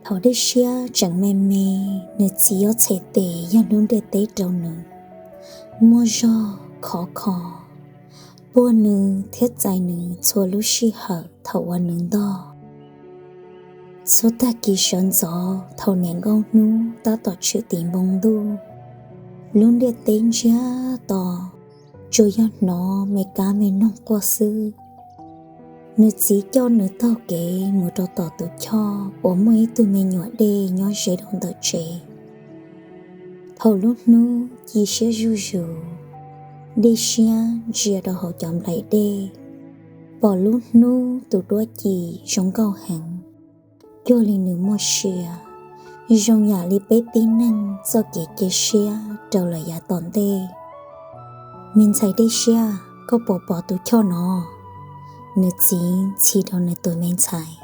Thaum Dej Siab tseem me me, nws txiv yuav txhem tes yog lub ntiaj teb rau nws, muaj zog khov kho, puag nws thiab txais nws txhua lub sij hawm thaum uas nws ntog. Txhua tag kis sawv ntxov thaum niam nkauj hnub tab tom tshwm tim npoo ntuj, lub ntiaj teb ntsiag to, tsuas yog hnov me kab me noog quaj xwb. Nws txiv coj nws taug kev mus rau tom tus choj uas muaj ib tug me nyuam dej nyob ze rau ntawm tsev. Thaum lub hnub ci siab zuj zus, Dej Siab ntsia rau hauv cov nplaim dej, pom lub hnub tus duab ci zoo nkauj heev, cuag li nws muaj sia, zoo yam li peb tib neeg txoj kev cia siab rau lawm yav tom ntej. Me ntxhais Dej Siab, koj puas pom tus choj no? Nws txiv ntxhi rau nws tus me ntxhais.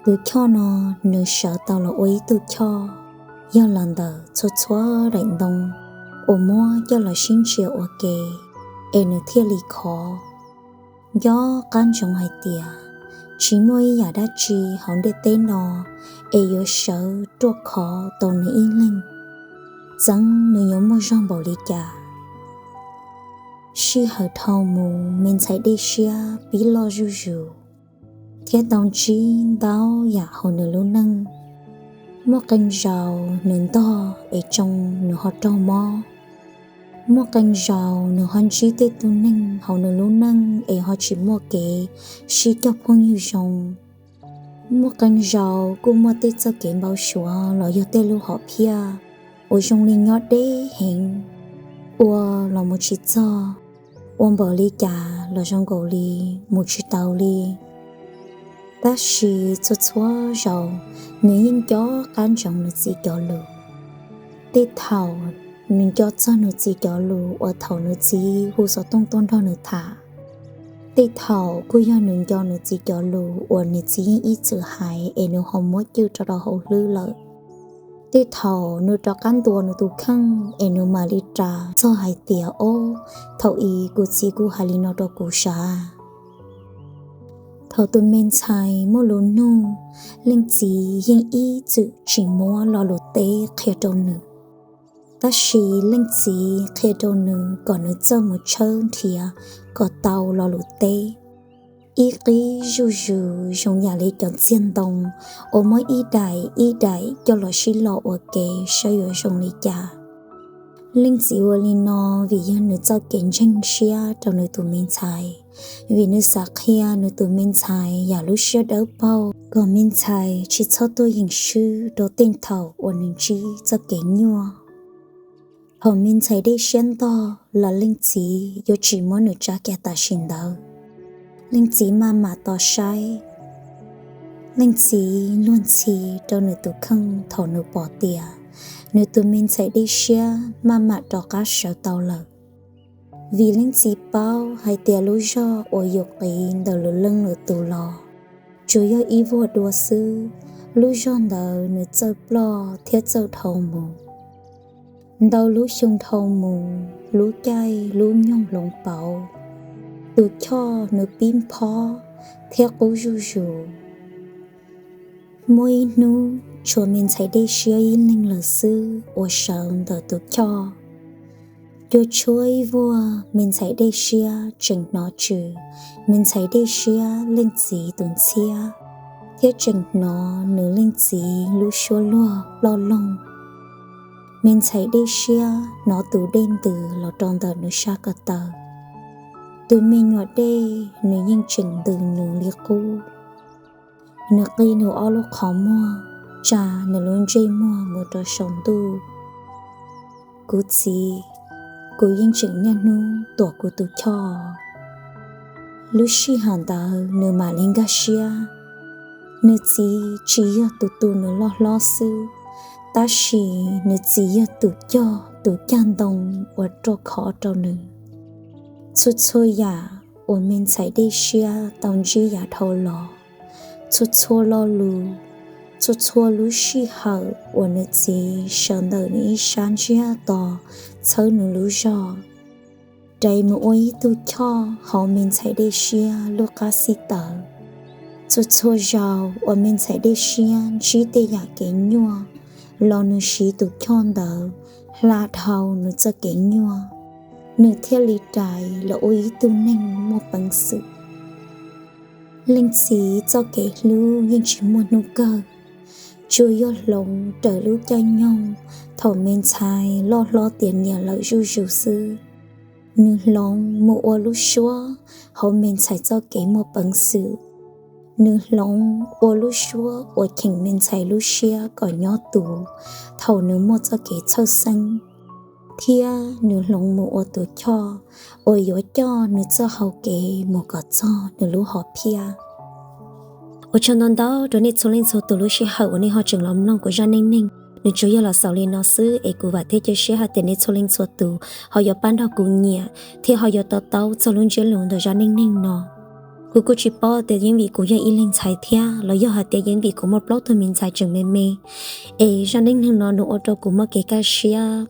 Tus choj no nws sawv tau los ua ib tug choj, yog los ntawm txhua txhua daim ntoo uas muab coj los sib ntsia ua ke, es nws thiaj li khov. Nco qab ntsoov hais tias tsis muaj ib yam dab tsi hauv ntiaj teb no es yuav sawv ruaj khov tau nws ib leeg, txeev nws yuav muaj zog npaum li cas. Sij hawm dhau mus, me ntxhais Dej Siab pib loj zuj zus thiab tau ntsib ntau yam hauv nws lub neej. Muaj qee zaus nws ntog es tsoo nws ho raug mob. Muaj qee zaus nws ho ntsib tej tug neeg hauv nws lub neej es ho tsis muaj kev sib cog phooj ywg zoo. Muaj qee zaus kuj muaj tej txoj kev npau suav los yog tej lub hom phiaj uas zoo li nyob deb heev, ua los mus tsis txog, ua npaum li cas los zoo nkaus li mus tsis tau li. Tab sis txhua txhua zaus nws yeej nco qab ntsoov nws txiv cov lus. Tej thaum nws nco txog nws txiv cov lus uas thaum nws txiv hu xov tooj tuaj nrog nws tham. Tej thaum kuj yog nws nco nws txiv cov lus uas nws txiv yeej ib txwm hais es nws ho muab cwj rau rau hauv hlwb lawm. Tej thaum nws rov qab ntuas nws tus kheej es nws mam li ras txog hais tias, ob, thaum i kuv txiv kuj hais li no rau kuv sav. Thaum tus me ntxhais muaj lus nug, leej txiv yeej ib txwm tsis muab lo lus teb qhia rau nws. Tab sis leej txiv qhia rau nws kom nws txawj mus tshawb nrhiav kom tau lo lus teb. Ib qib zuj zus zoo yam li cov txiag ntoo uas muab ib daim ib daim coj los sib lo ua ke saib yuav zoo li cas. Leej txiv ua li no vim yog nws txoj kev ntseeg siab rau nws tus me ntxhais, vim nws xav qhia nws tus me ntxhais yam lub siab dawb paug kom me ntxhais tsis txhob tuaj yeem swb rau tej thaum uas nws ntsib txoj kev nyuaj. Thaum me ntxhais Dej Siab ntog los leej txiv yuav tsis muab nws tsa kiag tam sim ntawd. Leej txiv maj mam tos saib. Leej txiv luag ntxhi rau nws tus kheej thaum nws pom tias nws tus me ntxhais Dej Siab maj mam rov qab sawv tau lawm. Vim leej txiv paub hais tias lub zog uas yus qiv ntawm lwm leej lwm tus los tsuas yog ib vuag dua xwb, lub zog ntawd nws txawj ploj thiab txawj dhau mus. Ntau lub xyoo dhau mus, lub caij lub nyoog hloov pauv, tus choj nws pib nphob thiab qub zuj zus. Muaj ib hnub tshuav me ntxhais Dej Siab ib leeg lawm xwb uas sawv ntawm tus choj. Cua tshuab ib vuag, me ntxhais Dej Siab tseem hnov tswv me ntxhais Dej Siab leej txiv tus ntxhiab, thiab tseem hnov nws leej txiv lub suab luag ploj loog. Me ntxhais Dej Siab hnov tus dej ntws los rau ntawm nws sab ko taw. Tus me nyuam dej nws yeej tseem ntws nws li qub. Nws qi nws ob lub qhov muag, tsa nws lub ntsej muag mus rau saum ntuj. Kuv txiv, kuv yeej tseem niaj hnub tuam kuv tus choj. Lub sij hawm ntawd nws mam li nkag siab, nws txiv tsis yog tus tu nws loj hlob xwb, tab sis nws txiv yog tus cog tus cag ntoo uas ruaj khov rau nws. Txhua txhua yam uas me ntxhais Dej Siab tau ntsib yav dhau los, txhua txhua lo lus, txhua txhua lub sij hawm uas nws txiv sawv ntawm nws ib sab ntsiag to txhawb nws lub zog, rais mus ua ib tug choj hauv me ntxhais Dej Siab lub qab xib taws. Txhua txhua zaus uas me ntxhais dej siab ntsib tej yam kev nyuaj los nws siv tus choj ntawd hla dhau nws txoj kev nyuaj, nws thiaj li rais los ua ib tug neeg muaj peev xwm. Leej txiv txoj kev hlub yeej tsis muaj hnub kawg, tsuas yog hloov raws lub caij nyoog thaum me ntxhais loj hlob tiav nyiam lawm zuj zus xwb. Nws hloov mus ua lub suab hauv me ntxhais txoj kev muaj peev xwm. Nws hloov ua lub suab uas cheem me ntxhais lub siab kom nyob tus thaum nws muaj txoj kev txhawj xeeb, thiab nws hloov mus ua tus choj uas yuav coj nws txoj hau kev mus kom txog nws lub hom phiaj. Ua tsaug ntau ntau rau nej txhua leej txhua tus lub sij hawm uas nej ho tseem los mloog kuv zaj neej neeg. Nws tsuas yog los xaus li no xwb es kuv vam thiab cia siab hais tias nej txhua leej txhua tus ho yuav pab nrog kuv nyiam thiab ho yuav to taub txog lub ntsiab lus ntawm zaj neej neeg no. Kuv kuj tsis paub tias yeej vim kuv yog ib leeg ntxhais thiab los yog hais tias yeej vim kuv muaj plaub tug me ntxhais tseem me me, es zaj neej neeg no nws ua rau kuv muaj kev kaj siab,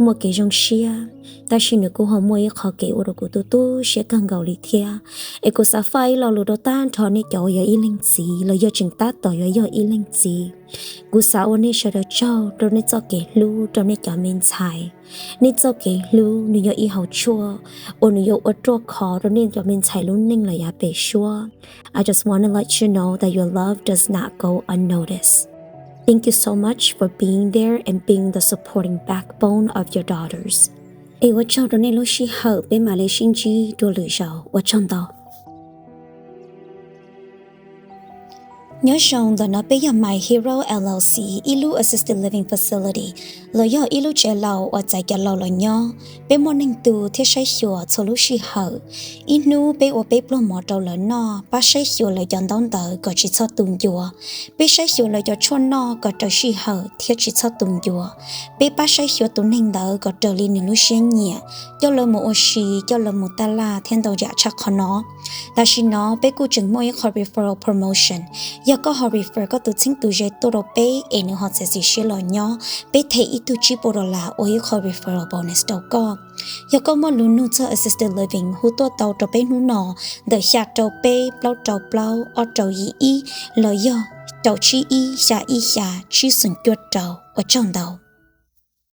muaj kev zoo siab, tab sis nws kuj ho muaj ib qhov kev ua rau kuv tu tu siab kawg nkaus li thiab. Es kuv xav faj ib lo lus rau tag nrho nej cov uas yog ib leeg txiv los yog tseem tab tom yuav yog ib leeg txiv. Kuv xav ua nej sawv daws tsaug rau nej txoj kev hlub rau nej cov me ntxhais. Nej txoj kev hlub nws yog ib hauv tshuaj uas nws yuav ua ruaj khov rau nej cov me ntxhais lub neej los yav pem suab. I just want to let you know that your love does not go unnoticed. Thank you so much for being there and being the supporting backbone of your daughters. Es ua tsaug rau nej lub sij hawm, peb mam li sib ntsib dua lwm zaus, ua tsaug ntau. Nyob zoo, ntawm no peb yog My Hero L L C, ib lub assisted living facility los yog ib lub tsev laus uas txais cov laus los nyob. Peb muaj neeg tu thiab saib xyuas txhua lub sij hawm. Ib hnub peb ua peb pluag mov rau lawv noj, pab saib xyuas lawv cov ntaub ntawv kom tsis txhob tu ncua. Peb saib xyuas lawv cov tshuaj noj kom raws sij hawm thiab tsis txhob tu ncua. Peb pab saib xyuas tus neeg ntawd kom raws li nws lub siab nyiam, coj lawv mus ua si, coj lawv mus taj laj thiab ntau yam tshaj qhov no. Tam sim no peb kuj tseem muaj ib qho referral promotion. Yog koj ho refer koj tus txheeb tus ze tuaj rau peb es nws ho txiav txim siab los nyob, peb them ib tug tsib puas dollar ua ib qho referral bonus rau koj. Yog koj muaj lus nug txog assisted living, hu tuaj tau rau peb hnub no ntawm xya rau peb, plaub rau plaub, ob rau yim ib, los yog rau tsib ib, xya ib xya, tsib xoom cuaj rau. Ua tsaug ntau.